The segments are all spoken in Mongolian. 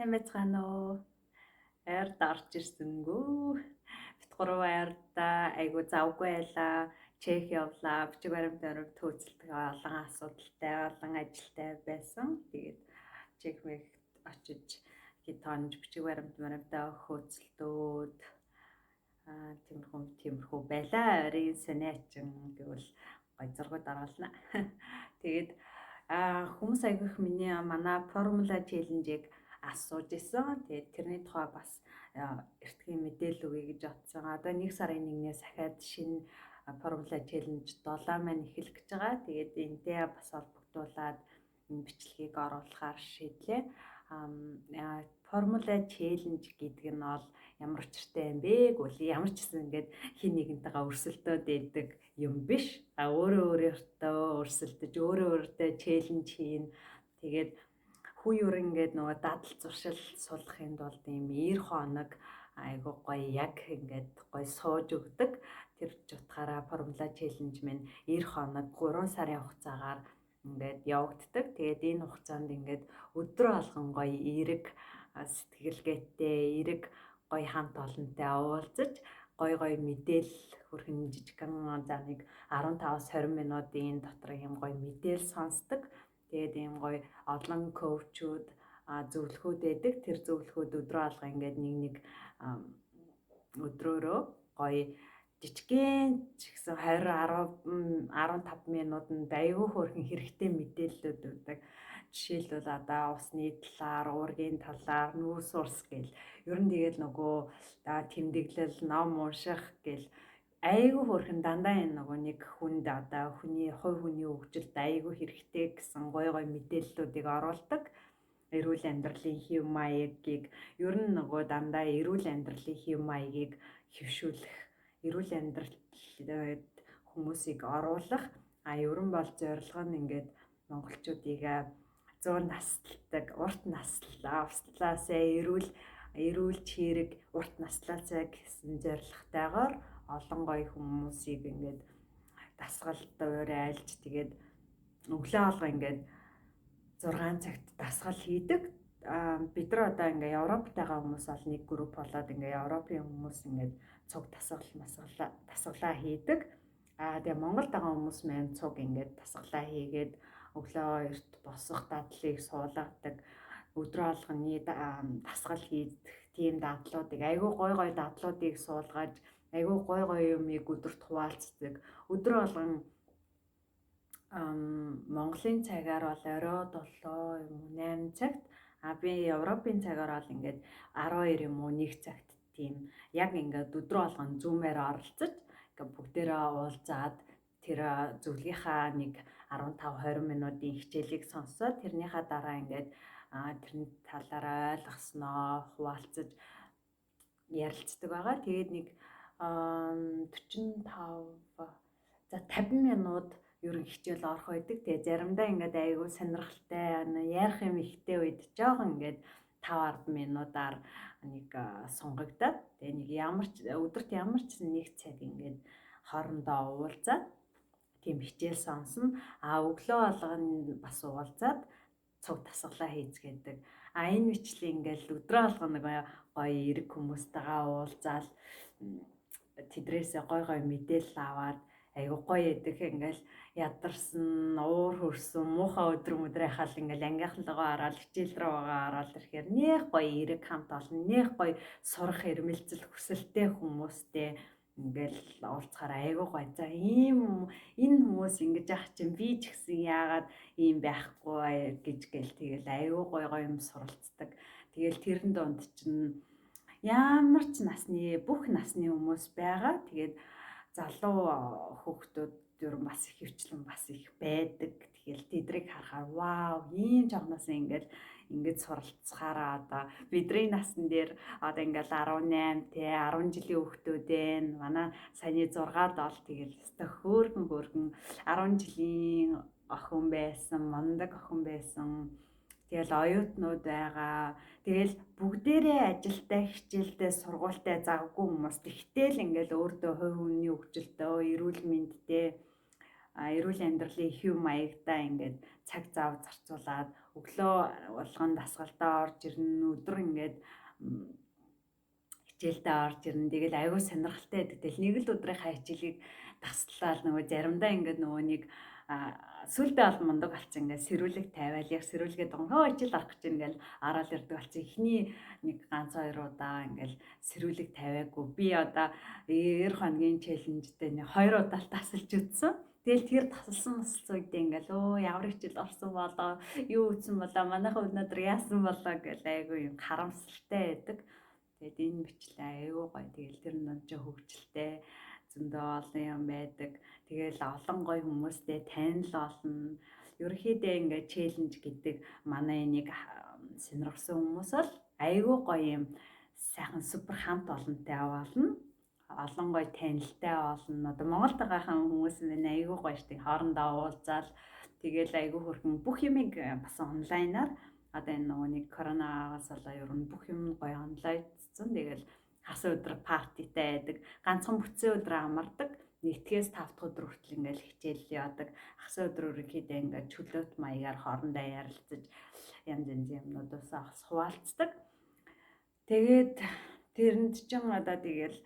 Сайн байцгаана уу? Ойрд орж ирсэнгүү. Бид гурав ойрдоо айгу завгүй байлаа. Чех явлаа. Бичиг баримт баримт төөцөлдөг олон асуудалтай, олон ажилтай байсан. Тэгээд Чех мэгт очиж хэд тонж бичиг баримт баримтаа хөөцөлдөөд тиймэрхүү тиймэрхүү байлаа. Ойрын сониачин гэвэл гой зургууд оруулна. Тэгээд хүмүүс айгүйх миний манай формула челленжийг асууж исэн. Тэгээд тэрний тухай бас эртгийн мэдээлэл өгье гэж бодсон. Одоо 1 сарын 1-ээс ахаад шинэ формула челленж 7 маань эхлэх гэж байгаа. Тэгээд энтэй бас холбогдуулаад энэ бичлэгийг оруулахаар шийдлээ. Формула челленж гэдэг нь бол ямар учиртай юм бэ гэвэл ямар ч гэсэн ингээд хин нэгэнтэйгээ өрсөлдөөд байдаг юм биш. А өөрөө өөртөө өрсөлдөж, өөрөө өөртөө челленж хийн. Тэгээд хүн ер ингээд нөгөө дадал зуршил суулгахын тулд ийм 90 хоног айгуу гоё яг ингээд гоё сууж өгдөг. Тэр ч утгаараа формула челленж минь 90 хоног 3 сарын хугацаагаар ингээд явагддаг. Тэгээд энэ хугацаанд ингээд өдөр болгон гоё эерэг сэтгэлгээтэй, эерэг гоё хамт олонтой уулзаж гоё гоё мэдээлэл хөрхэн жижигхэн за нэг 15-аас 20 минутын дотор юм гоё мэдээлэл сонсдог. Тэгээд ийм гоё олон коучуд зөвлөхүүд байдаг. Тэр зөвлөхүүд өдрөө алга ингээд нэг нэг өдрөөрөө гоё жижигэн ч гэсэн 20 10 15 минутанд айгүй хөөрхөн хэрэгтэй мэдээллүүд өгдөг. Жишээлбэл одоо усны талаар, уургийн талаар, нүүрс урс гэл ер нь тэгэл нөгөө тэмдэглэл, ном унших гэл айгүй хөөрхөн дандаа энэ нөгөө нэг хүнд одоо хүний хувь хүний хөгжилд айгүй хэрэгтэй гэсэн гоё гоё мэдээллүүдийг оруулдаг. Эрүүл амьдралын хэв маягийг ер нь нөгөө дандаа эрүүл амьдралын хэв маягийг хэвшүүлэх, эрүүл амьдралд хүмүүсийг оруулах, а ер нь бол зорилго нь ингээд монголчуудыг 100 наслдаг, урт наслаасаа эрүүл эрүүл чирэг урт наслаасаа гэсэн зорилготойгоор олон гоё хүмүүсийг ингээд дасгалд уриалж тэгээд өглөө алга ингээд 6 цагт дасгал хийдэг. Бид нар одоо ингээ Европтайгаа хүмүүс бол нэг групп болоод ингээ Европын хүмүүс ингээд цуг дасгал масгалаа дасгалаа хийдэг. Тэгээ Монголд байгаа хүмүүс маань цуг ингээд дасгалаа хийгээд өглөө эрт босох дадлыг суулгадаг, өдрөө алганы дасгал хийдэг тийм дадлуудыг айгүй гой гой дадлуудыг суулгаж айгүй гой гой юмыг өдөрт хуваалцдаг. Өдөр болгон Монголын цагаар бол орой 7 юм уу 8 цагт, а би Европын цагаар бол ингээд 12 юм уу 1 цагт тийм яг ингээд өдрөө болгон зүүмээр оролцож ингээд бүгдээрээ уулзаад тэр зөвлөгийнхаа нэг 15 20 минутын хичээлийг сонсоод тэрнийхээ дараа ингээд тэрний талаараа ойлгосноо хуваалцаж ярилцдаг байгаа. Тэгээд нэг 45 за 50 минут ер нь хичээл орох байдаг. Тэгээ заримдаа ингээд айгүй сонирхолтой ярих юм ихтэй үед жоохон ингээд 5 10 минутаар нэг сунгагдаад тэгээ нэг ямар ч өдөрт ямар ч нэг цаг ингээд хоорондоо уулзаад тийм хичээл сонсно. А өглөө болгоно бас уулзаад цуг дасгалаа хийцгээдэг. А энэ бичлэг ингээл өдрөө болгоно нэг гоё эрэг хүмүүстэйгээ уулзаал тэдрээсээ гой гой мэдээлэл аваад айгу гоё идэх ингээл ядарсан, уур хөрсөн, муухай өдөр мөдрөө хал ингээл ангийнхлогоо ороод хичээл рүү байгаа ороод ирэхээр нэх гоё эрэг хамт олон, нэх гоё сурах эрмэлзэл хүсэлтэй хүмүүстэй ингээл уулзахаар айгу гоё. За ийм энэ хүмүүс ингэж яах чинь би ч гэсэн яагаад ийм байхгүй гэж гэл тэгэл айгу гоё гоё юм суралцдаг. Тэгэл тэрэн донд чинь ямар ч насны бүх насны хүмүүс байгаа. Тэгээд залуу хүүхдүүд ер нь бас их хөвчлэн бас их байдаг. Тэгэл тэдрийг харахаар вау, ийм жоохноос ингээл ингэж суралцахаараа одоо бидний насн дээр одоо ингээл 18 те 10 жилийн хүүхдүүд ээ. Манай саяны 6-ад бол тэгэл өстой хөөрхөн хөөрхөн 10 жилийн охин байсан, мундаг охин байсан. Тэгэл оюутнууд байгаа. Тэгэл бүгдээрээ ажилтай, хичээлдээ, сургуультай завгүй хүмүүс. Тэгтэл ингээл өөртөө хувь хүний хөгжилтөө, эрүүл мэндтэй, эрүүл амьдралын хэв маягтай ингээд цаг зав зарцуулаад Өглөө болгон дасгалтаа орж ирнэ, өдөр ингээд хичээлдээ орж ирнэ. Тэгэл айгүй сонирхолтой байдаг. Тэгэл нэг л өдрийнхаа хичээлийг таслаад нөгөө заримдаа ингээд нөгөө нэг сүлдээ бол мундаг болцсон, ингээд сэрүүлэг тавиал яг сэрүүлгээд байгаа хөө хичээл арах гэж ингээл араал ирдэг болцсон. Эхний нэг ганц хоёр удаа ингээл сэрүүлэг тавиагүй. Би одоо 90 хоногийн челленжтэй нэг хоёр удаа л тасалж үтсэн. Тэгэл тэр тасалсан масалсан үедээ ингээл ямар хичээл орсон болоо, юу үтсэн болоо, манайхан өнөөдөр яасан болоо гэл айгүй юм харамсалтай байдаг. Тэгээд энэ бичлээ айгүй гоё. Тэгэл тэр нь ч хөгжилтэй зөндөө олон юм байдаг. Тэгэл олон гоё хүмүүстэй танил олно. Ерөнхийдөө ингээд челленж гэдэг манай энийг сонирхсан хүмүүс бол айгүй гоё юм сайхан супер хамт олонтой аваална. Олон гоё танилтай олно. Одоо Монголд байгаахан хүмүүс минь айгүй гоё штеп. Хоорондоо уулзаал тэгэл айгүй хөрхөн бүх юмыг бас онлайнаар одоо энэ нөгөө нэг коронавигаас болоо ер нь бүх юм гоё онлайнцсан. Тэгэл хас өдөр партитай байдаг. Ганцхан бүтсэн өдөр амардаг. Нэгтгэс тав дахь өдөр хүртэл ингээл хичээл явдаг. Хас өдөр ерөнхийдөө ингээд чөлөөт маягаар хоорондоо ярилцаж янз янзын юмнуудаас хуваалцдаг. Тэгээд тэрэнд ч юм одоо тэгэл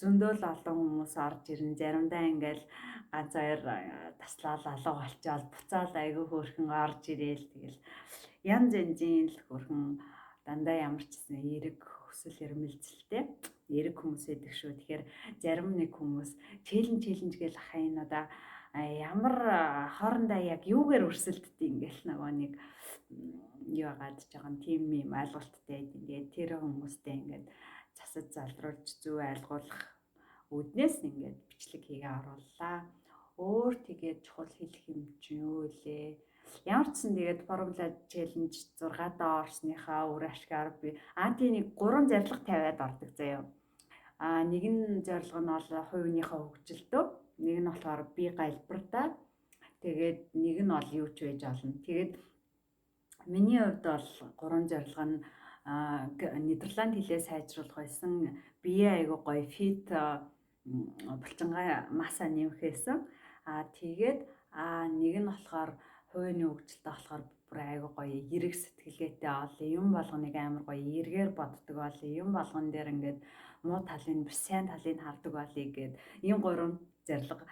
зөндөөл олон хүмүүс орж ирэн, заримдаа ингээл ганц хоёр таслал алга болчоол буцаал айгүй хөөрхөн орж ирээл тэгэл янз янзын л хөөрхөн дандаа ямар ч гэсэн эерэг хүсэл эрмэлзэлтэй эерэг хүмүүс байдаг шүү. Тэгэхээр зарим нэг хүмүүс челленж гээл ахаа энэ одоо ямар хоорондоо яг юугаар өрсөлддөг ингээл нөгөө нэг юу яагаад ч байгаа тийм юм ойлголттой байдаг. Тэгээд тэр хүмүүстэй ингээд засаж залруулж зөв айлгуулах үүднээс ингээд бичлэг хийгээ орууллаа. Өөр тэгээд чухал хэлэх юм чинь юу вэ? Ямар ч сан тэгээд формула челленж 6 даа орсныхаа үр ашгаар би анти нэг 3 зорилго тавиад ордог заяа. Нэг нь зорилго нь бол хувийнхаа хөгжилтөө, нэг нь болохоор бие галбиртаа, тэгээд нэг нь бол юу ч байж олно. Тэгээд миний хувьд бол 3 зорилго нь Нидерланд хэлээ сайжруулах байсан, бие айгуу гоё фит булчингаа масса нэмэх байсан. Тэгээд нэг нь болохоор хувийн хөгжилтэй болохоор бүр айгуу гоё эрэг сэтгэлгээтэй олон юм болгоныг амар гоё эргээр боддог олон юм болгон дээр ингээд муу талыг биш сайн талыг хардаг болъё гэд ийм гурван зорилго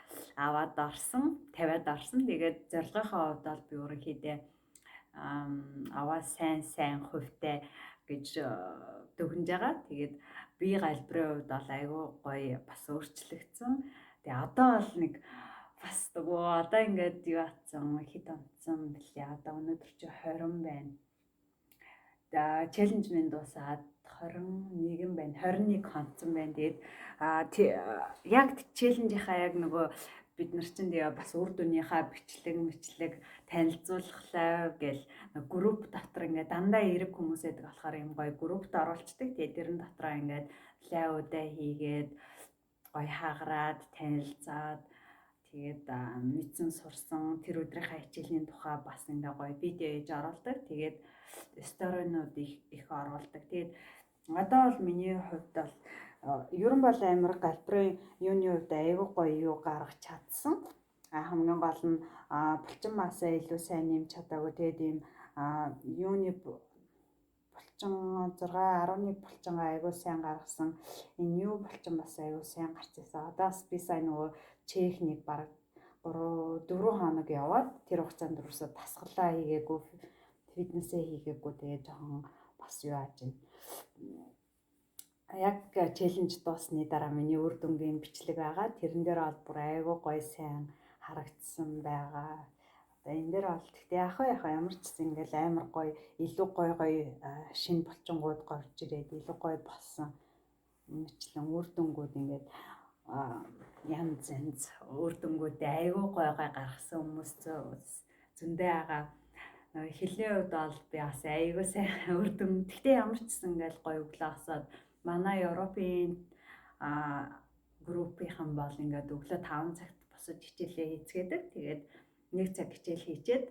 аваад орсон, тавиад орсон. Тэгээд зорилгынхаа хувьд бол би ерөнхийдөө аваа сайн хувьтай гэж дүгнж байгаа. Тэгээд бие галбирын хувьд бол айгүй гоё бас өөрчлөгдсөн. Тэгээ одоо бол нэг бас нөгөө одоо ингээд юу атсан хэд онцсон бэлээ. Одоо өнөөдөр чи 20 байна. За челленж минь дуусаад 21 байна. 21 хонцсон байна. Тэгээд яг челленжийнхаа яг нөгөө бид нар чинь тэгээ бас үр дүнийхээ бичлэг мэтлэг танилцуулахлаа гэл групп дотор ингээд дандаа эрэг хүмүүс байдаг болохоор юм гоё группт оруулцдаг. Тэгээ тэрэн дотроо ингээд лайвуудаа хийгээд гоё хагараад танилцаад тэгээд мэдсэн сурсан тэр өдрийнхээ хичээлийн тухай бас ингээ гоё видео хийж оруулдаг. Тэгээд сторинууд их оруулдаг. Тэгээд одоо бол миний хувьд бол ер нь бол амар галбирын юуны хувьд айгүй гоё юу гаргаж чадсан. Хамгийн гол нь булчин масаа илүү сайн нэмж чадаагүй. Тэгээд ийм юуны булчин 6.11 булчингаа айгүй сайн гаргасан. Энэ юу булчин бас айгүй сайн гарч ирсэн. Одоо бас би сайн нөгөө чехнийг бараг 3 4 хоног яваад тэр хугацаанд юусоо тасгалаа хийгээгүй, фитнесээ хийгээгүй. Тэгээд жоохон бас юу ааж байна. Яг челленж дуусны дараа миний үр дүнгийн бичлэг байгаа. Тэрэн дээр бол бүр айгүй гоё сайн харагдсан байгаа. Одоо энэ дээр бол гэхдээ яг ямар ч гэсэн ингээл амар гоё илүү гоё гоё шинэ булчингууд гарч ирээд илүү гоё болсон мэтлэн үр дүнгууд ингээд янз янз үр дүнгуудээ айгүй гоё гоё гаргасан хүмүүс зөндөө байгаа. Хэлний хувьд бол би бас айгүй сайн үр дүн. Гэхдээ ямар ч гэсэн ингээл гоё өглөө асаад манай Европын группийнхан бол ингээд өглөө 5 цагт босож хичээлээ хийцгээдэг. Тэгээд 1 цаг хичээл хийчээд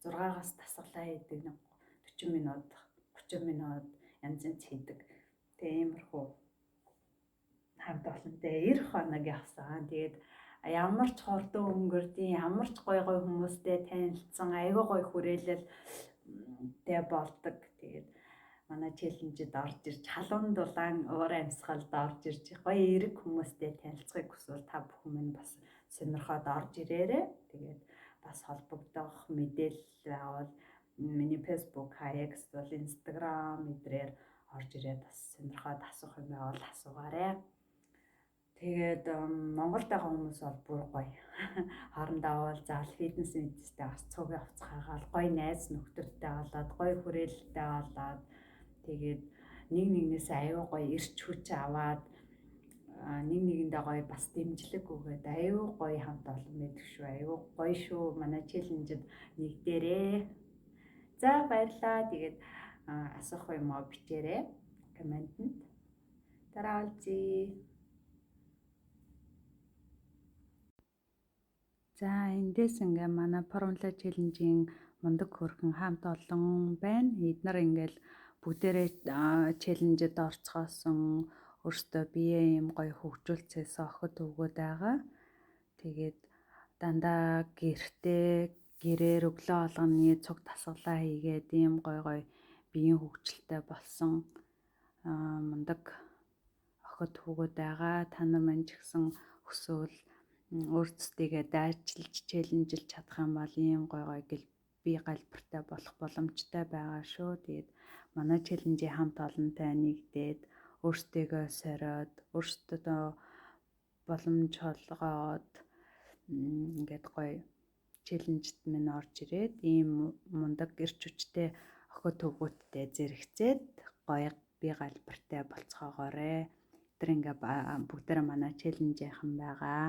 6-аас дасгалаа хийдэг, 40 минут, 30 минут янз янз хийдэг. Тэгээ иймэрхүү хамт олонтой 90 хоног явсан. Тэгээд Ямар ч хурдан өнгөрдийн, ямар ч гоё гоё хүмүүстэй танилцсан, айгүй гоё хүрээлэлтэй болдог. Тэгээд манай challenge-д орж ирж, халуун дулаан уур амьсгалд орж ирж, гоё эерэг хүмүүстэй танилцахыг хүсвэл та бүхэн минь бас сонирхоод орж ирээрэй. Тэгээд бас холбогдох мэдээлэл байвал миний Facebook хаяг эсвэл Instagram эдрээр орж ирээд бас сонирхоод асуух юм байвал асуугаарай. Тэгээд Монголд байгаа хүмүүс бол бүр гоё. Хоорондоо уулзаал, фитнес мэдстэй бас цуг явцгаагаал, гоё найз нөхдөдтэй болоод, гоё хүрээлэлтэй болоод, тэгээд нэг нэгнээсээ аюу гоё эрч хүч аваад, нэг нэгэндээ гоё бас дэмжлэг өгөөд аюу гоё хамт олон байдаг шүү. Аюу гоё шүү. Манай challenge-д нэгдээрээ. За, баярлалаа. Тэгээд асуух юм уу бичээрэй. Комментэнд. Дараа уулзъя. За, эндээс ингээ манай Formula Challenge-ийн мундаг хөрхэн хамт олон байна. Эднэр ингээл бүгдээрээ challenge-д орцгоосон, өөрсдөө бие юм гоё хөгжүүлцээс охид өгөөд байгаа. Тэгээд дандаа гэртээ гэрээр өглөө болгоны цуг дасгалаа хийгээд ийм гоё гоё биеийн хөгжилтэй болсон мундаг охид хүүгүүд байгаа. Та нар маань ч гэсэн хүсвэл өөрсдийгөө дайчилж challenge-лж чадах юм бол ийм гоё гоё гэл бие галбартай болох боломжтой байгаа шүү. Тэгээд манай challenge-ийн хамт олонтой нэгдээд өөрсдийгөө сориод, өөрсдөө боломж олгоод ингээд гоё challenge-д минь орж ирээд ийм мундаг эрч хүчтэй охид төвгүүттэй зэрэгцээд гоё бие галбартай болцоогоорой. Тэр ингээ бүгдээрээ манай challenge-ийнхэн байгаа.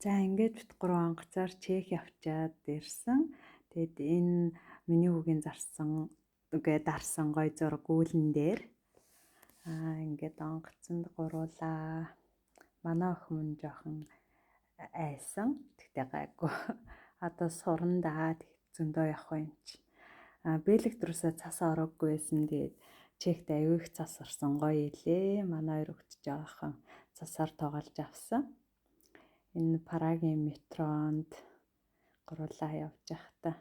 За, ингээд бит гурван онгоцоор Чех явчаад ирсэн. Тэгэд энэ миний хүүгийн зарсан үгээ дарсан гоё зураг гүйлэн дээр ингээд онгоцонд гуруулаа. Манай охин мөн жоохон айсан. Тэгтээ гайгүй. Одоо сурна да. Зөндөө явах юм чи. Бэлэгт рүүсээ цас ороогүй байсан. Тэгээд Чехт аюу их цас орсон, гоё илээ. Манай хоёр өгч жоохон цасаар тоглож авсан. Энэ Прагийн метронд гуруулаа явж байхдаа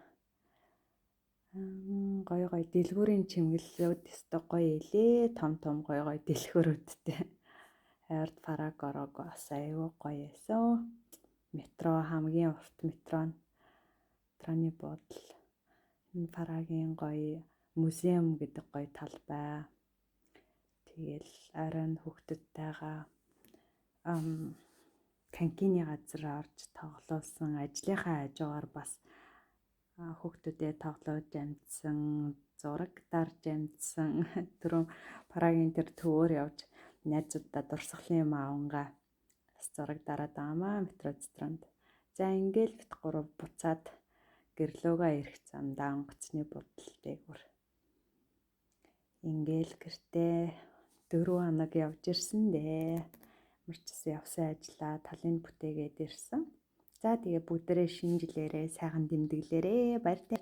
гоё гоё дэлгүүрийн чимэглэлүүд өстой гоё илээ. Том том гоё гоё дэлгүүрүүдтэй. Ойрд Праг ороог бас аюу гоё байсан. Метро, хамгийн урт метро нь. Метроны буудал. Энэ Прагийн гоё музеум гэдэг гоё талбай. Тэгэл оройн хүүхдүүдтэйгээ конькины газар орж тоглуулсан, ажлынхаа хажуугаар бас хүүхдүүдэд тоглож амжсан, зураг дарж амжсан. Түрүүн Прагийн тэр төвөөр явж найзуудаа дурсгалын юм авангаа бас зураг дараад байгаамаа метро центронд. За, ингээл бит гурав буцаад гэрлөөгөө ирэх замдаа онгоцны буудал дээгүүр. Ингээл гэртээ 4 хоног явж ирсэн дээ. Ямар ч гэсэн явсан ажлаа талын бүтээгээд ирсэн. За, тэгээ бүгдээрээ шинэ жилээрээ сайхан тэмдэглээрээ. Баяртай.